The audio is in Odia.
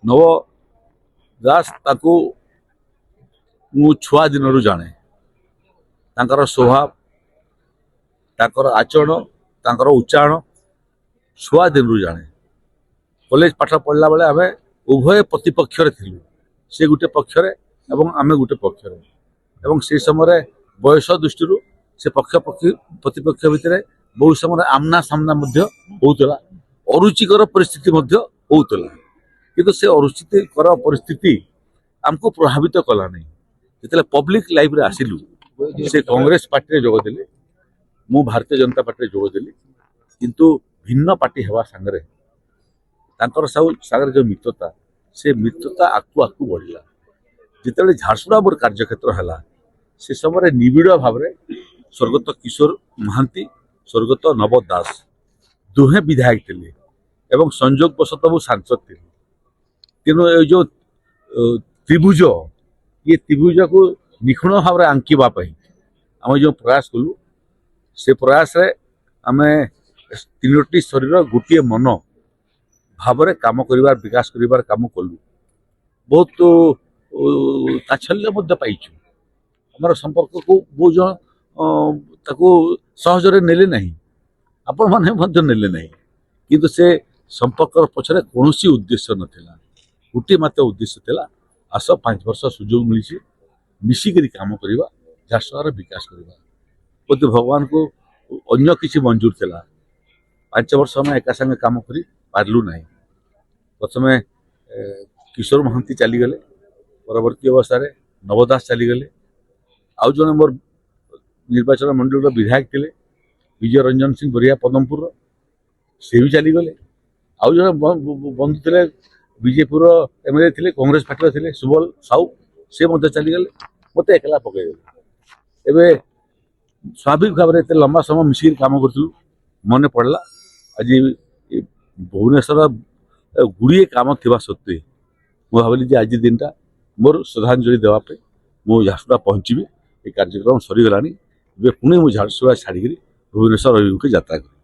ନବ ଦାସ, ତାକୁ ମୁଁ ଛୁଆ ଦିନରୁ ଜାଣେ। ତାଙ୍କର ସ୍ୱଭାବ, ତାଙ୍କର ଆଚରଣ, ତାଙ୍କର ଉଚ୍ଚାରଣ ଛୁଆ ଦିନରୁ ଜାଣେ। କଲେଜ ପାଠ ପଢ଼ିଲା ବେଳେ ଆମେ ଉଭୟ ପ୍ରତିପକ୍ଷରେ ଥିଲୁ। ସେ ଗୋଟେ ପକ୍ଷରେ ଏବଂ ଆମେ ଗୋଟେ ପକ୍ଷରେ ଏବଂ ସେଇ ସମୟରେ ବୟସ ଦୃଷ୍ଟିରୁ ସେ ପକ୍ଷ ପକ୍ଷୀ ପ୍ରତିପକ୍ଷ ଭିତରେ ବହୁ ସମୟରେ ଆମ୍ନା ସାମ୍ନା ମଧ୍ୟ ହଉଥିଲା, ଅରୁଚିକର ପରିସ୍ଥିତି ମଧ୍ୟ ହଉଥିଲା। କିନ୍ତୁ ସେ ଅରୁଚିକର ପରିସ୍ଥିତି ଆମକୁ ପ୍ରଭାବିତ କଲା ନାହିଁ। ଯେତେବେଳେ ପବ୍ଲିକ ଲାଇଫରେ ଆସିଲୁ, ସେ କଂଗ୍ରେସ ପାର୍ଟିରେ ଯୋଗ ଦେଲେ, ମୁଁ ଭାରତୀୟ ଜନତା ପାର୍ଟିରେ ଯୋଗ ଦେଲି। କିନ୍ତୁ ଭିନ୍ନ ପାର୍ଟି ହେବା ସାଙ୍ଗରେ ତାଙ୍କର ସବୁ ସାଙ୍ଗରେ ଯେଉଁ ମିତ୍ରତା, ସେ ମିତ୍ରତା ଆଗକୁ ଆଗକୁ ବଢ଼ିଲା। ଯେତେବେଳେ ଝାରସୁଗୁଡ଼ା ମୋର କାର୍ଯ୍ୟକ୍ଷେତ୍ର ହେଲା, ସେ ସମୟରେ ନିବିଡ଼ ଭାବରେ ସ୍ୱର୍ଗତ କିଶୋର ମହାନ୍ତି, ସ୍ୱର୍ଗତ ନବ ଦାସ ଦୁହେଁ ବିଧାୟକ ଥିଲେ ଏବଂ ସଂଯୋଗ ବଶତଃ ମୁଁ ସାଂସଦ ଥିଲି। ତେଣୁ ଏ ଯେଉଁ ତ୍ରିଭୁଜ, ଇଏ ତ୍ରିଭୁଜକୁ ନିଖୁଣ ଭାବରେ ଆଙ୍କିବା ପାଇଁ ଆମେ ଯେଉଁ ପ୍ରୟାସ କଲୁ, ସେ ପ୍ରୟାସରେ ଆମେ ତିନୋଟି ଶରୀର ଗୋଟିଏ ମନ ଭାବରେ କାମ କରିବାର, ବିକାଶ କରିବାର କାମ କଲୁ। ବହୁତ ତାଚ୍ଛଲ୍ୟ ମଧ୍ୟ ପାଇଛୁ। ଆମର ସମ୍ପର୍କକୁ ବହୁତ ଜଣ ତାକୁ ସହଜରେ ନେଲେ ନାହିଁ, ଆପଣମାନେ ମଧ୍ୟ ନେଲେ ନାହିଁ। କିନ୍ତୁ ସେ ସମ୍ପର୍କର ପଛରେ କୌଣସି ଉଦ୍ଦେଶ୍ୟ ନଥିଲା। ଗୋଟିଏ ମାତ୍ର ଉଦ୍ଦେଶ୍ୟ ଥିଲା, ଆସ, 5 ବର୍ଷ ସୁଯୋଗ ମିଳିଛି, ମିଶିକରି କାମ କରିବା, ଝାରସୁଗୁଡ଼ାର ବିକାଶ କରିବା। ବୋଧେ ଭଗବାନଙ୍କୁ ଅନ୍ୟ କିଛି ମଞ୍ଜୁର ଥିଲା। 5 ବର୍ଷ ଆମେ ଏକା ସାଙ୍ଗେ କାମ କରି ପାରିଲୁ ନାହିଁ। ପ୍ରଥମେ କିଶୋର ମହାନ୍ତି ଚାଲିଗଲେ, ପରବର୍ତ୍ତୀ ଅବସ୍ଥାରେ ନବ ଦାସ ଚାଲିଗଲେ। ଆଉ ଜଣେ ମୋର ନିର୍ବାଚନ ମଣ୍ଡଳୀର ବିଧାୟକ ଥିଲେ, ବିଜୟ ରଞ୍ଜନ ସିଂ ବରିହା, ପଦମପୁରର, ସେ ବି ଚାଲିଗଲେ। ଆଉ ଜଣେ ବନ୍ଧୁ ଥିଲେ, ବିଜେପିର ଏମଏଲଏ ଥିଲେ, କଂଗ୍ରେସ ପାର୍ଟିର ଥିଲେ, ସୁବଲ ସାହୁ, ସେ ମଧ୍ୟ ଚାଲିଗଲେ। ମୋତେ ଏକଲା ପକେଇଦେଲେ। ଏବେ ସ୍ୱାଭାବିକ ଭାବରେ ଏତେ ଲମ୍ବା ସମୟ ମିଶିକି କାମ କରୁଥିଲୁ, ମନେ ପଡ଼ିଲା। ଆଜି ଏ ଭୁବନେଶ୍ୱର ଗୁଡ଼ିଏ କାମ ଥିବା ସତ୍ତ୍ୱେ ମୁଁ ଭାବିଲି ଯେ ଆଜି ଦିନଟା ମୋର ଶ୍ରଦ୍ଧାଞ୍ଜଳି ଦେବା ପାଇଁ ମୁଁ ଝାରସୁଗୁଡ଼ା ପହଞ୍ଚିବି। ଏ କାର୍ଯ୍ୟକ୍ରମ ସରିଗଲାଣି। ଏବେ ପୁଣି ମୁଁ ଝାରସୁଗୁଡ଼ା ଛାଡ଼ିକିରି ଭୁବନେଶ୍ୱର ଅଭିମୁଖେ ଯାତ୍ରା କରିବି।